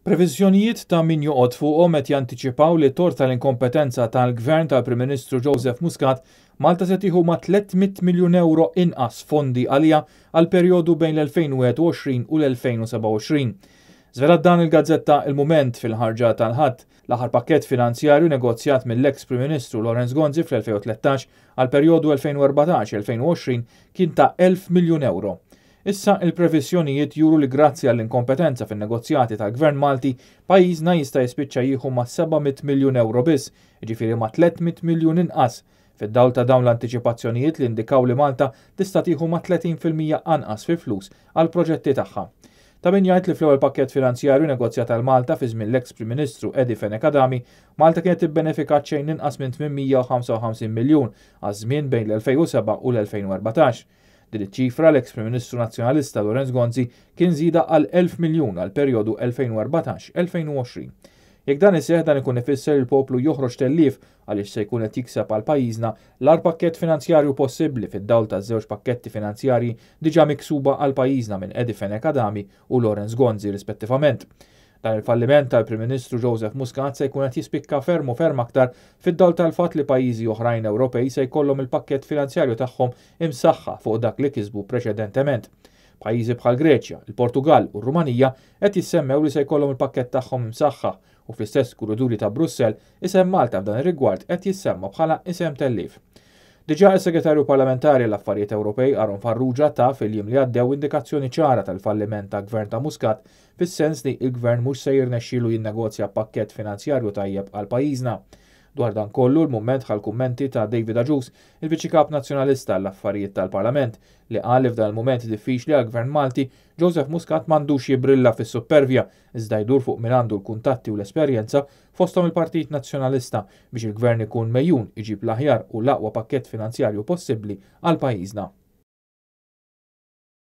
Previżjonijiet ta' min joqgħod fuqhom qed jantiċipaw li tort tal-inkompetenza tal-Gvern tal-Prim Ministru Joseph Muscat, Malta se tieħu ma' 300 miljun ewro inqas fondi għaliha għall-perjodu bejn l-2021 u l-2027. Żvelat dan il-gazzetta Il-Mument fil-ħarġa tal-Ħadd. L-aħħar pakkett finanzjarju negozjat mill-eks Prim Ministru Lawrence Gonzi fl-2013 għall-perjodu 2014-2020 kien ta' 1,000 miljun ewro. Issa il-previżjonijiet juru li grazzi għall-inkompetenza fin-negozjati tal-Gvern Malti, pajjiżna jista' jispiċċa jieħu ma' 700 miljun ewro biss, jiġifieri ma' 300 miljun inqas. Fid-dawl ta' dawn l-antiċipazzjonijiet li indikaw li Malta tista' tieħu ma' 30% anqas fi flus għall-proġetti tagħha. Ta' min jgħid li fl-ewwel pakkett finanzjarju negozjat għal Malta fi żmien l-eks Prim Ministru Eddie Fenech Adami, Malta kienet ibbenefikat xejn inqas minn 855 miljun għaż-żmien bejn l-2007 u l-2014. Din iċ-ċifra l-eks Prim Ministru Nazzjonalista Lawrence Gonzi kien żiedha għal 1,000 miljun għall-perjodu 2014-2020. Jekk dan iseħħ dan ikun ifisser li l-poplu joħroġ tellief għaliex se jkun qed jikseb għal pajjiżna l-agħar pakkett finanzjarju possibbli fid-dawl taż-żewġ pakketti finanzjarji diġà miksuba għal pajjiżna minn Eddie Fenech Adami u Lawrence Gonzi rispettivament. Dan il-falliment tal-Prim Ministru Joseph Muscat se jkun qed jispikka ferm u ferm aktar fid-dawl tal-fatt li pajjiżi oħrajn Ewropej se jkollhom il-pakkett finanzjarju tagħhom imsaħħa fuq dak li kisbu preċedentement. Pajjiżi bħal Greċja, il-Portugall u r-Rumanija qed jissemmew li se jkollhom il-pakkett tagħhom imsaħħa u fl-istess kuriduri ta' Brussell isem Malta f'dan ir-rigward qed jissemma bħala isem tellief. Diġà is-Segretarju Parlamentari għall-Affarijiet Ewropej Aaron Farrugia ta fil-jiem li għaddew indikazzjoni ċara tal-falliment ta' Gvern ta' Muscat fis-sens li l-Gvern mhux se jirnexxielu jinnegozja pakkett finanzjarju tajjeb għal pajjiżna. Dwar dan kollu, l-Mument ħa l-kummenti ta' David Agius, il-Viċi Kap Nazzjonalista għall-Affarijiet tal-Parlament, li qal li f'dan il-mument diffiċli għall-Gvern Malti, Joseph Muscat m'għandux jibbrilla fis-suppervja iżda jdur fuq min għandu l-kuntatti u l-esperjenza fosthom il-Partit Nazzjonalista biex il-Gvern ikun megħjun iġib l-aħjar u l-aqwa pakkett finanzjarju possibbli għal pajjiżna.